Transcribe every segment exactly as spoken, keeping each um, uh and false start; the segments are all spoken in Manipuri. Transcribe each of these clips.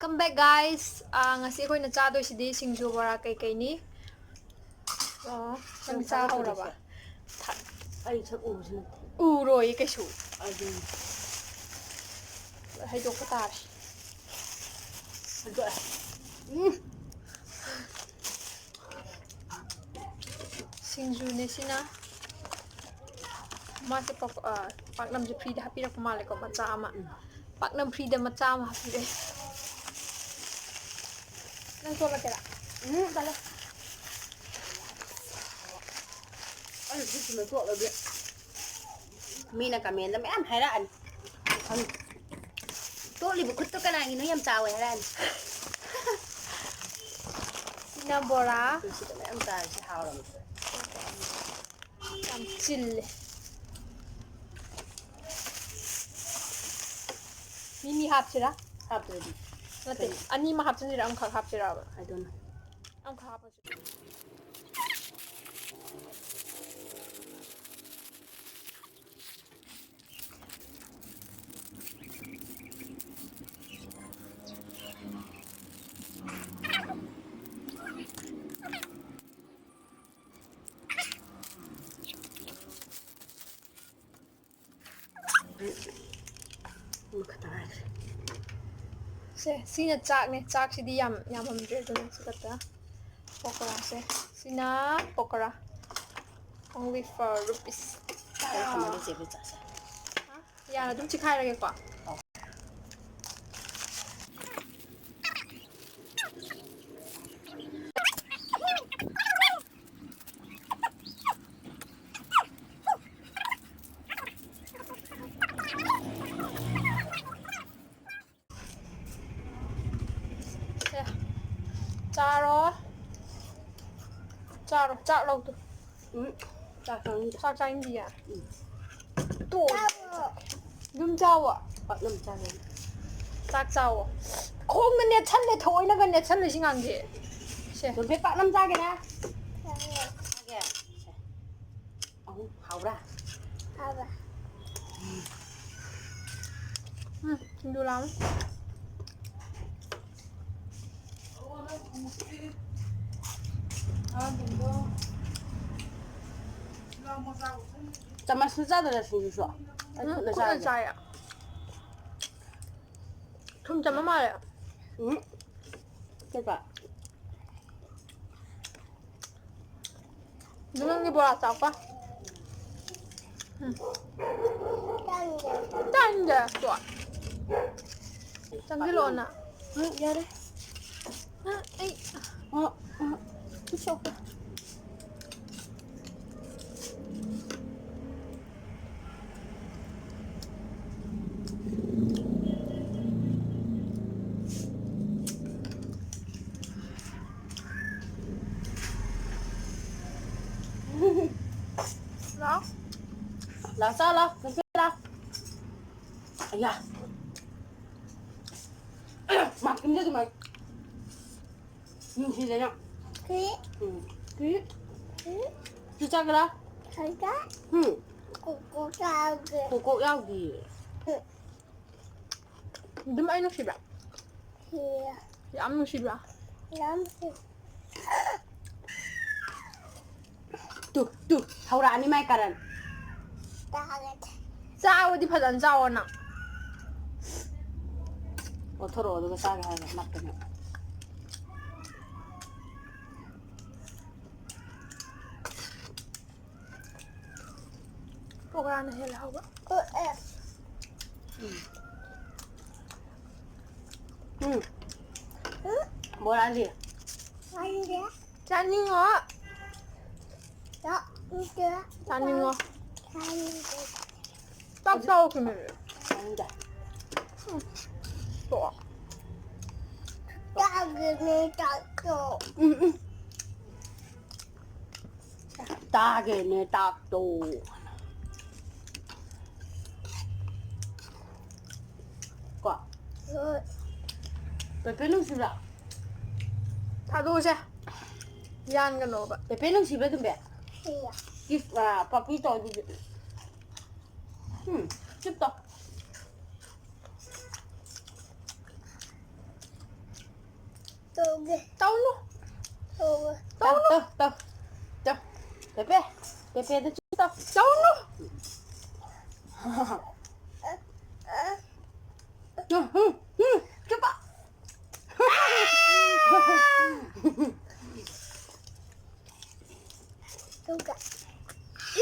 Welcome back, guys. ꯑꯥ, ꯉꯁꯤ ꯑꯩꯈꯣꯏꯅ ꯆꯥꯗꯣꯏꯁꯤꯗꯤ ꯁꯤꯡꯖꯨ, ꯕꯣꯔꯥ, ꯀꯩꯀꯩꯅꯤ? ꯑꯣ, ꯅꯪ ꯆꯥ ꯍꯧꯔꯕ? ꯊ- ꯑꯩ ꯁꯛ ꯎꯕꯁꯨ ꯅꯠꯇꯦ꯫ ꯎꯔꯣꯏ ꯀꯩꯁꯨ꯫ ꯑꯗꯨꯅꯤ꯫ ꯍꯩꯗꯣꯛꯄ ꯇꯥꯔꯦ꯫ ꯍꯩꯗꯣꯛꯑꯦ꯫ ꯎꯝ꯫ ꯁꯤꯡꯖꯨꯅꯦ ꯁꯤꯅ꯫ ꯃꯥꯁꯦ ꯄꯥꯛ-, ꯑ, ꯄꯥꯛꯅꯝꯁꯦ free ꯗ ꯍꯥꯞꯄꯤꯔꯛꯄ ꯃꯥꯜꯂꯦꯀꯣ, ꯃꯆꯥ ꯑꯃ꯫ ꯎꯝ꯫ ꯄꯥꯛꯅꯝ free ꯗ ꯃꯆꯥ ꯑꯃ ꯍꯥꯞꯄꯤꯔꯛꯑꯦ꯫ ꯅꯪ ꯇꯣꯠꯂꯛꯀꯦꯔꯥ? ꯎꯝ, ꯇꯜꯂꯦ꯫ ꯑꯩ ꯈꯨꯠꯁꯤꯅ ꯇꯣꯠꯂꯗꯤ ꯃꯤꯅ comment ꯗ ꯃꯌꯥꯝ ꯍꯥꯏꯔꯛꯑꯅꯤ꯫ ꯈꯪꯉꯤ꯫ ꯇꯣꯠꯂꯤꯕ ꯈꯨꯠꯇꯣ ꯀꯅꯥꯒꯤꯅꯣ ꯌꯥꯝ ꯆꯥꯎꯋꯦ ꯍꯥꯏꯔꯛꯑꯅꯤ꯫ ꯁꯤꯅ ꯕꯣꯔꯥ꯫ ꯁꯤꯗ ꯃꯌꯥꯝ ꯆꯥꯔꯤꯁꯦ ꯍꯥꯎꯔꯕꯅꯤ꯫ ꯌꯥꯝ ꯆꯤꯜꯂꯦ꯫ ꯃꯤꯃꯤ ꯍꯥꯞꯁꯤꯔꯥ? ꯍꯥꯞꯇ꯭ꯔꯗꯤ꯫ ꯅꯠꯇꯦ, ꯀꯔꯤ? ꯑꯅꯤꯃꯛ ꯍꯥꯞꯆꯤꯟꯁꯤꯔꯥ, ꯑꯃꯈꯛ ꯍꯥꯞꯁꯤꯔꯕ? I don't know꯫ ꯑꯃꯈꯛ ꯍꯥꯞꯄꯁꯤ꯫ ꯑꯃꯈꯛꯇ ꯉꯥꯏꯈ꯭ꯔꯦ꯫ ꯁꯦ, ꯁꯤꯅ ꯆꯥꯛꯅꯦ꯫ ꯆꯥꯛꯁꯤꯗꯤ ꯌꯥꯝ ꯌꯥꯝꯃꯝꯗ꯭ꯔꯦ, ꯑꯗꯨꯅ ꯁꯤ ꯈꯛꯇ꯫ ꯄꯀꯣꯔꯥꯁꯦ꯫ ꯁꯤꯅ ꯄꯀꯣꯔꯥ꯫ Only four rupees꯫ ꯑꯩ ꯀꯃꯥꯏꯅ ꯆꯦꯞꯄ ꯆꯥꯁꯦ? ꯌꯥꯔꯦ, ꯑꯗꯨꯝ ꯆꯤꯈꯥꯏꯔꯒꯦꯀꯣ꯫ ꯁꯦ, ꯆꯥꯔꯣ꯫ ꯆꯥꯔꯣ, ꯆꯥꯛ ꯂꯧꯗꯣ꯫ ꯎꯝ, ꯆꯥꯛ ꯆꯥꯅꯤꯡꯗꯦ꯫ ꯆꯥꯛ ꯆꯥꯅꯤꯡꯗꯤꯌꯦ? ꯎꯝ꯫ ꯇꯣꯛꯑꯣ꯫ ꯑꯗꯨꯝ ꯆꯥꯎꯋꯣ꯫ ꯄꯥꯛꯅꯝ ꯆꯥꯒꯦ꯫ ꯆꯥꯛ ꯆꯥꯎꯋꯣ꯫ ꯈꯣꯡꯗ ꯅꯦꯠꯁꯜꯂꯦ, ꯊꯑꯣꯏꯅꯒ ꯅꯦꯠꯁꯜꯂꯦ ꯁꯤ ꯉꯥꯡꯁꯦ꯫ ꯁꯦ꯫ ꯇꯣꯝꯕꯤ, ꯄꯥꯛꯅꯝ ꯆꯥꯒꯦꯔꯥ? ꯆꯥꯒꯦ꯫ ꯆꯥꯒꯦ꯫ ꯁꯦ꯫ ꯑꯍꯨꯝ ꯍꯥꯎꯕ꯭ꯔꯥ? ꯍꯥꯎꯕ꯭ꯔꯥ? ꯎꯝ, ꯁꯤꯡꯖꯨ ꯂꯥꯎꯅꯦ꯫ ꯆꯥꯃꯁꯅ ꯆꯥꯗꯣꯏꯔꯥ ꯁꯤꯡꯖꯨꯁꯨ? ꯑꯩ ꯎꯝ, ꯈꯨꯠꯅ ꯈꯨꯠꯅ ꯆꯥꯔꯒꯦ꯫ ꯆꯥꯏꯌꯦ꯫ ꯊꯨꯝ ꯆꯝꯕ ꯃꯥꯜꯂꯦ꯫ ꯎꯝ꯫ ꯀꯩꯕ? ꯑꯗꯨ ꯅꯪꯒꯤ ꯕꯣꯔꯥ ꯆꯥꯎꯀꯣ꯫ ꯎꯝ꯫ ꯆꯥꯅꯤꯡꯗꯦ꯫ ꯇꯣ꯫ ꯆꯪꯁꯤꯜꯂꯛꯑꯣ ꯅꯪ꯫ ꯎꯝ, ꯌꯥꯔꯦ꯫ ꯑ, ꯑꯩ ꯑ, ꯑ, it's okay. ꯂꯥꯛꯑꯣ꯫ ꯂꯥꯛꯑꯣ, ꯆꯥꯎ ꯂꯥꯛꯑꯣ, ꯅꯨꯄꯤ ꯂꯥꯛꯑꯣ꯫ ꯑꯌꯥ꯫ ꯃꯥ ꯀꯤꯝꯗ ꯑꯗꯨꯃꯥꯏ꯫ ꯅꯨꯡꯁꯤꯗꯅ꯫ ꯀꯤ꯫ ꯎꯝ꯫ ꯀꯤ꯫ ꯀꯤ꯫ ꯆꯨ ꯆꯥꯒꯦꯔꯥ? ꯆꯥꯒꯦ꯫ ꯎꯝ꯫ ꯀꯣꯀꯣ ꯆꯥꯒꯦ꯫ ꯀꯣꯀꯣ ꯌꯥꯎꯗꯤꯌꯦ꯫ ꯎꯝ꯫ ꯑꯗꯨꯝ ꯑꯩ ꯅꯨꯡꯁꯤꯕ꯭ꯔꯥ? ꯅꯨꯡꯁꯤꯌꯦ꯫ ꯌꯥꯝ ꯅꯨꯡꯁꯤꯕ꯭ꯔꯥ? ꯌꯥꯝ ꯅꯨꯡꯁꯤ꯫ ꯇꯨ, ꯇꯨ, ꯍꯧꯔꯛꯑꯅꯤ ꯃꯥꯏ ꯀꯔꯟ꯫ ꯆꯥꯔꯗꯤ ꯐꯖꯅ ꯆꯥꯎꯑꯣ ꯅꯪ꯫ ꯀꯣꯠꯊꯣꯔꯛꯑꯣ ꯑꯗꯨꯒ ꯆꯥꯒꯦ ꯍꯥꯏꯔꯒ ꯅꯞꯇꯅ꯫ ꯄꯀꯣꯔꯥꯅ ꯍꯦꯜꯂꯦ ꯍꯥꯎꯕ꯫ ꯎꯝ꯫ ꯎꯝ꯫ ꯕꯣꯔꯥꯗꯤ? ꯆꯥꯅꯤꯡꯗꯦ꯫ ꯆꯥꯅꯤꯡꯉꯣ꯫ ꯆꯥꯅꯤꯡꯗꯦ꯫ ꯆꯥꯅꯤꯡꯉꯣ꯫ ꯆꯥꯅꯤꯡꯗꯦ꯫ ꯆꯥꯛ ꯆꯥꯎ ꯀꯩꯅꯣ꯫ ꯆꯥꯅꯤꯡꯗꯦ꯫ ꯎꯝ꯫ ꯇꯣꯛꯑꯣ꯫ ꯆꯥꯒꯦꯅꯦ ꯆꯥꯛꯇꯣ꯫ ꯎꯝ, ꯎꯝ꯫ ꯇꯥꯒꯦꯅꯦ ꯇꯥꯛꯇꯣ꯫ ꯀꯣ? ꯍꯣꯏ꯫ ꯄꯦꯄꯦ ꯅꯨꯡꯁꯤꯕ꯭ꯔꯥ? ꯊꯥꯗꯣꯛꯎꯁꯦ꯫ ꯌꯥꯟꯒꯅꯣꯕ꯫ ꯄꯦꯄꯦ ꯅꯨꯡꯁꯤꯕ꯭ꯔꯥ, ꯇꯨꯝꯕꯤ? ꯁꯤꯌꯥ꯫ ꯀꯤꯁ, ꯑ, ꯄꯄꯤ ꯇꯧ ꯑꯗꯨꯗꯤ꯫ ꯎꯝ, ꯆꯨꯞ ꯇꯧ꯫ ꯇꯧꯒꯦ꯫ ꯇꯧꯅꯨ꯫ ꯇꯧꯒꯦ꯫ ꯇꯧ, ꯇꯧꯅꯨ꯫ ꯇꯧ, ꯇꯧ, ꯇꯧ꯫ ꯄꯦꯄꯦ, ꯄꯦꯄꯦꯗ ꯆꯨ ꯇꯧ꯫ ꯇꯧꯅꯨ꯫ ꯎꯝ, ꯎꯝ, ꯎꯝ, ꯆꯨꯞꯄ꯫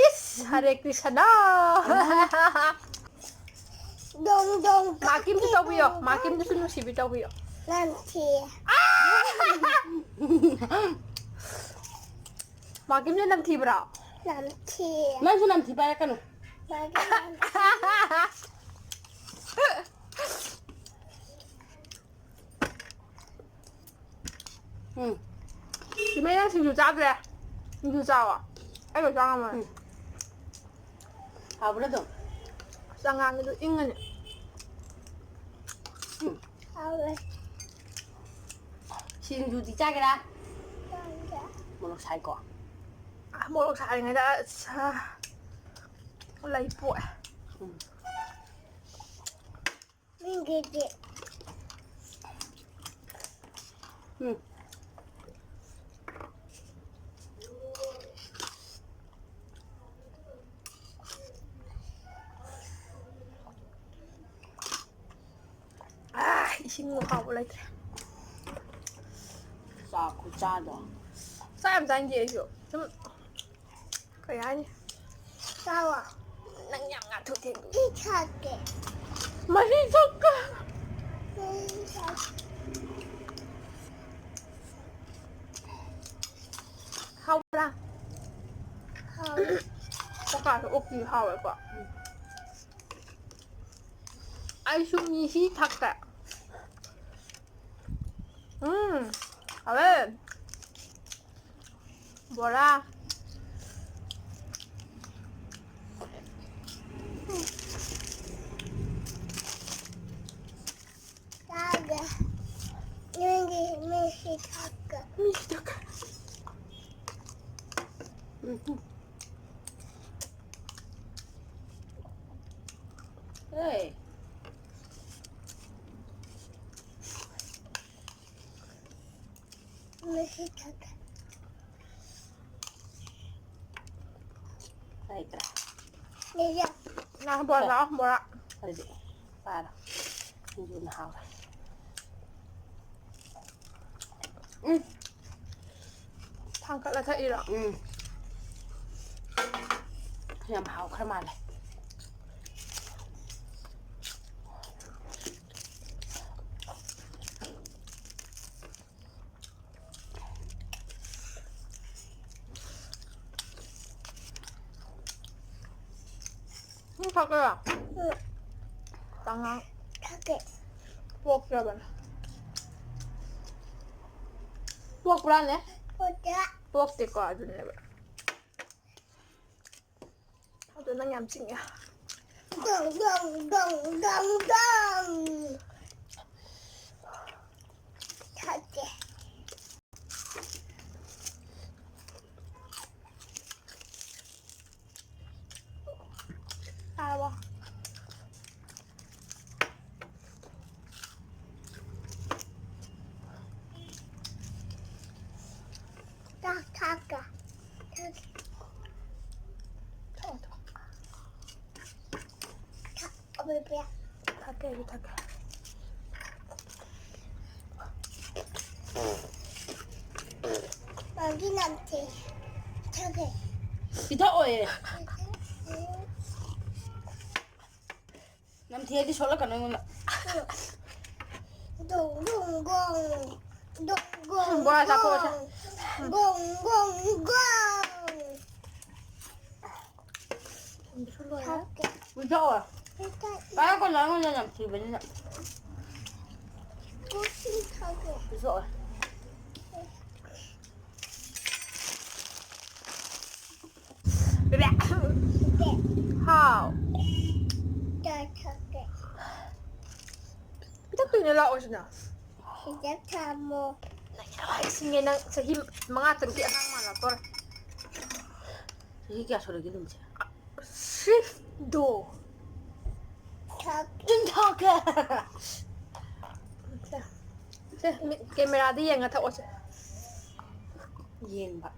ꯏꯁ, ꯍꯔꯦ ꯀ꯭ꯔꯤꯁꯅ꯫ ꯗꯣꯡ, ꯗꯣꯡ, ꯃꯥꯀꯤꯝꯁꯨ ꯇꯧꯕꯤꯌꯣ, ꯃꯥꯀꯤꯝꯗꯨꯁꯨ ꯅꯨꯡꯁꯤꯕꯤ ꯇꯧꯕꯤꯌꯣ꯫ ꯅꯝꯊꯤ꯫ ꯃꯥꯀꯤꯝꯁꯨ ꯅꯝꯊꯤꯕ꯭ꯔꯣ? ꯅꯝꯊꯤ꯫ ꯅꯪꯁꯨ ꯅꯝꯊꯤ ꯄꯥꯏꯔꯛꯀꯅꯨ꯫ ꯃꯥꯒꯤ ꯅꯝꯊꯤ꯫ ꯎꯝ꯫ ꯁꯤꯃꯩꯅ ꯁꯤꯡꯖꯨ ꯆꯥꯗ꯭ꯔꯦ꯫ ꯁꯤꯡꯖꯨ ꯆꯥꯋꯣ꯫ ꯑꯩ ꯂꯣꯏ ꯆꯥ ꯉꯝꯃꯣꯏ꯫ ꯎꯝ꯫ ꯍꯥꯎꯕ꯭ꯔꯥ ꯑꯗꯨꯝ? ꯆꯉꯥꯡꯒꯤꯗꯣ ꯏꯪꯉꯅꯤ꯫ ꯎꯝ꯫ ꯍꯥꯎꯋꯦ꯫ ꯁꯤꯡꯖꯨꯗꯤ ꯆꯥꯒꯦꯔꯥ? ꯆꯥꯒꯦ꯫ ꯃꯣꯔꯣꯛ ꯁꯥꯏꯀꯣ? ꯑ, ꯃꯣꯔꯣꯛ ꯁꯥꯔꯤꯉꯩꯗ, ꯑꯁ, ꯂꯩ ꯄꯣꯛꯑꯦ꯫ ꯎꯝ꯫ ꯃꯤꯒꯤꯗꯤ꯫ ꯎꯝ꯫ ꯑꯥ, ꯏꯁꯤꯡ ꯍꯥꯎꯕ ꯂꯩꯇ꯭ꯔꯦ꯫ ꯆꯥꯛ ꯈꯨꯠꯆꯥꯗꯣ꯫ ꯆꯥꯛ ꯌꯥꯝ ꯆꯥꯅꯤꯡꯗꯦ ꯑꯩꯁꯨ꯫ ꯁꯨꯝ ꯀꯩ ꯍꯥꯏꯅꯤ? ꯆꯥꯎꯋꯣ꯫ ꯅꯪ ꯌꯥꯝ ꯉꯥꯊꯨ ꯊꯦꯡꯗꯣꯛꯏ꯫ ꯏ ꯊꯛꯀꯦ꯫ ꯃꯍꯤ ꯊꯛꯀꯦ꯫ ꯃꯍꯤ ꯊꯛꯀꯦ꯫ ꯍꯥꯎꯕ꯭ꯔꯥ? ꯍꯥꯎꯋꯦ꯫ ꯄꯀꯥꯗ ꯑꯣꯛꯇꯤ ꯍꯥꯎꯋꯦꯀꯣ꯫ ꯑꯩꯁꯨ ꯃꯤꯁꯤ ꯊꯛꯀꯦ꯫ ꯎꯝ, ꯍꯥꯎꯋꯦ꯫ ꯕꯣꯔꯥ꯫ ꯆꯥꯒꯦ꯫ ꯅꯪꯒꯤ ꯃꯤꯁꯤ ꯊꯛꯀꯦ꯫ ꯃꯤꯁꯤ ꯊꯛꯀꯦ꯫ ꯎꯝ꯫ ꯑꯦ꯫ ꯃꯁꯤ ꯊꯛꯀꯦ꯫ ꯂꯩꯇ꯭ꯔꯦ꯫ ꯂꯩꯌꯦ꯫ ꯅꯪ ꯕꯣꯔꯥ ꯆꯥꯎ, ꯕꯣꯔꯥ꯫ ꯑꯗꯨꯗꯤ ꯄꯥꯔꯣ꯫ ꯁꯤꯡꯖꯨꯅ ꯍꯥꯎꯔꯦ꯫ ꯎꯝ꯫ ꯊꯥꯡꯀꯠꯂ ꯊꯛꯏꯔꯣ? ꯎꯝ꯫ ꯌꯥꯝ ꯍꯥꯎꯈ꯭ꯔ ꯃꯥꯜꯂꯦ꯫ ꯎꯝ, ꯊꯛꯀꯦꯔꯥ? ꯎꯝ꯫ ꯇꯉꯥꯡ꯫ ꯊꯛꯀꯦ꯫ ꯄꯣꯛꯇ꯭ꯔꯕꯅꯦ꯫ ꯄꯣꯛꯄ꯭ꯔꯥꯅꯦ? ꯄꯣꯛꯇꯦ꯫ ꯄꯣꯛꯇꯦꯀꯣ, ꯑꯗꯨꯅꯦꯕ꯫ ꯑꯗꯣ ꯅꯪ ꯌꯥꯝ ꯆꯤꯡꯉꯦ꯫ ꯗꯣꯡ, ꯗꯣꯡ, ꯗꯣꯡ, ꯗꯣꯡ, ꯗꯣꯡ꯫ ꯊꯛꯀꯦ꯫ ꯇꯥꯔꯕꯣ? ꯆꯥꯛ ꯊꯥꯛꯀꯦ꯫ ꯊꯥꯛꯀꯦ꯫ ꯊꯛꯑꯣ, ꯊꯛꯑꯣ꯫ ꯊꯛ-, ꯑꯃꯨꯜ ꯄꯤꯔꯛ꯫ ꯊꯛꯀꯦ, ꯑꯩꯁꯨ ꯊꯛꯀꯦ꯫ ꯃꯥꯒꯤ ꯅꯝꯊꯤ꯫ ꯊꯛꯀꯦ꯫ ꯄꯤꯊꯛꯑꯣꯏꯌꯦ꯫ ꯅꯝꯊꯤꯗꯤ ꯁꯣꯛꯂꯛꯀꯅꯨ ꯑꯩꯉꯣꯟꯗ꯫ ꯗꯣꯡ, ꯗꯣꯡ, ꯒꯣꯡ꯫ ꯗꯣꯡ, ꯒꯣꯡ, ꯕꯣꯔꯥ ꯆꯥꯊꯣꯛꯑꯁꯦ꯫ ꯒꯣꯡ꯫ ꯒꯣꯡ, ꯒꯣꯡ, ꯒꯣꯡ꯫ ꯊꯝꯕꯁꯨ ꯂꯣꯏꯔꯦ꯫ ꯊꯛꯀꯦ꯫ ꯄꯤꯊꯛꯑꯣ꯫ ꯄꯤꯊꯛꯏ꯫ ꯄꯥꯏꯔꯛꯀꯅꯨ ꯑꯩꯉꯣꯟꯗ ꯅꯝꯊꯤꯕꯅꯤꯅ꯫ ꯀꯨꯁꯤ ꯊꯛꯀꯦ꯫ ꯄꯤꯊꯛꯑꯣ꯫ ꯕꯦꯕꯦ꯫ ꯊꯛꯀꯦ꯫ ꯍꯥꯎ꯫ ꯆꯥ ꯊꯛꯀꯦ꯫ ꯄꯤꯊꯛꯇꯣꯏꯅꯦ, ꯂꯥꯛꯑꯣ ꯁꯤꯗ꯫ ꯁꯤꯗ ꯊꯝꯃꯣ꯫ ꯅꯪ ꯌꯥꯝ ꯍꯩꯁꯤꯡꯉꯦ, ꯅꯪ ꯆꯍꯤ ꯃꯉꯥ ꯇꯔꯨꯛꯀꯤ ꯑꯉꯥꯡ ꯃꯥꯟꯅꯗꯣꯔꯦ꯫ ꯆꯍꯤ ꯀꯌꯥ ꯁꯨꯔꯒꯦ ꯑꯗꯨꯝꯁꯦ? ꯁꯤꯐꯗꯣ꯫ ꯊꯛ-꯫ ꯆꯤꯟ ꯊꯛꯀꯦ꯫ ꯁꯦ, ꯁꯦ, ꯃꯤꯠ ꯀꯦꯃꯦꯔꯥꯗ ꯌꯦꯡꯉ ꯊꯛꯑꯣꯁꯦ꯫ ꯌꯦꯡꯕ꯫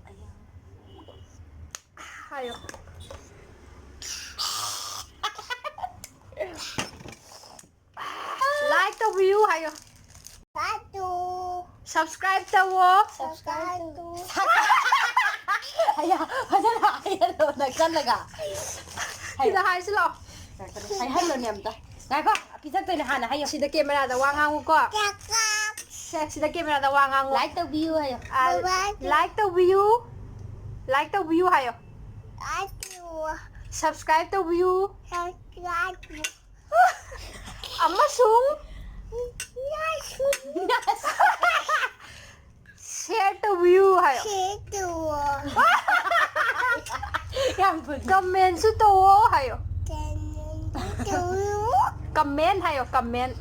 ꯍꯥꯏꯌꯣ꯫ Like ꯇꯧꯕꯤꯌꯨ ꯍꯥꯏꯌꯣ꯫ Subscribe ꯇꯧꯋꯣ꯫ ꯑꯌꯥ, ꯐꯖꯅ ꯍꯥꯏꯍꯜꯂꯣ ꯅꯪ ꯀꯜꯂꯒ꯫ ꯍꯥꯏꯌꯣ꯫ ꯁꯤꯗ ꯍꯥꯏꯁꯤ ꯂꯥꯛꯑꯣ꯫ ꯍꯥꯏꯍꯜꯂꯣꯅꯦ ꯑꯝꯇ꯫ ꯉꯥꯏꯈꯣ, ꯄꯤꯊꯛꯇꯣꯏꯅꯦ ꯍꯥꯟꯅ ꯍꯥꯏꯌꯣ꯫ ꯁꯤꯗ camera ꯗ ꯋꯥ ꯉꯥꯡꯉꯨꯀꯣ꯫ ꯁꯦ, ꯁꯤꯗ camera ꯗ ꯋꯥ ꯉꯥꯡꯉꯨ꯫ Like ꯇꯧꯕꯤꯌꯨ ꯍꯥꯏꯌꯣ꯫ ꯑ, like ꯇꯧꯕꯤꯌꯨ꯫ Like ꯇꯧꯕꯤꯌꯨ ꯍꯥꯏꯌꯣ꯫ Subscribe ꯇꯧꯕꯤꯌꯨ꯫ ꯑꯃꯁꯨꯡ share ꯇꯧꯕꯤꯌꯨ ꯍꯥꯏꯌꯣ꯫ ꯌꯥꯝ ꯐꯖꯩ꯫ Comment ꯁꯨ ꯇꯧꯋꯣ ꯍꯥꯏꯌꯣ꯫ Comment ꯍꯥꯏꯌꯣ, comment꯫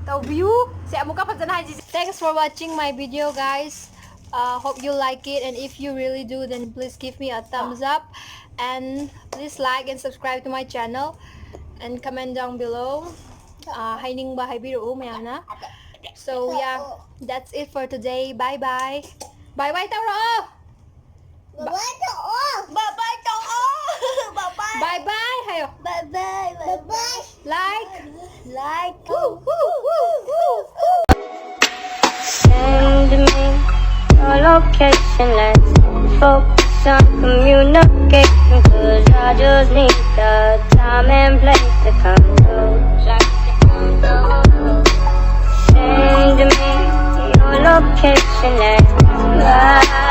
ꯇꯧꯕꯤꯌꯨ꯫ ꯁꯦ, ꯑꯃꯨꯛꯀ ꯐꯖꯅ ꯍꯥꯏꯁꯤ꯫ Thanks for watching my video, guys. Uh, hope you like it, and if you really do, then please give me a thumbs up, and please like and subscribe to my channel, and comment down below. Uh, ꯍꯥꯏꯅꯤꯡꯕ ꯍꯥꯏꯕꯤꯔꯛꯎ ꯃꯌꯥꯝꯅ꯫ So yeah, that's it for today. Bye bye. Bye bye ꯇꯧꯔꯛꯑꯣ꯫ Bye bye ꯇꯧꯑꯣ꯫ Bye bye ꯇꯧꯑꯣ꯫ Bye bye꯫ Bye bye ꯍꯥꯏꯌꯣ꯫ Bye bye. Bye bye. Like. Like. Send me your location, let's focus on communication. Cause I just need the time and place to come through. Send me your location, let's ride.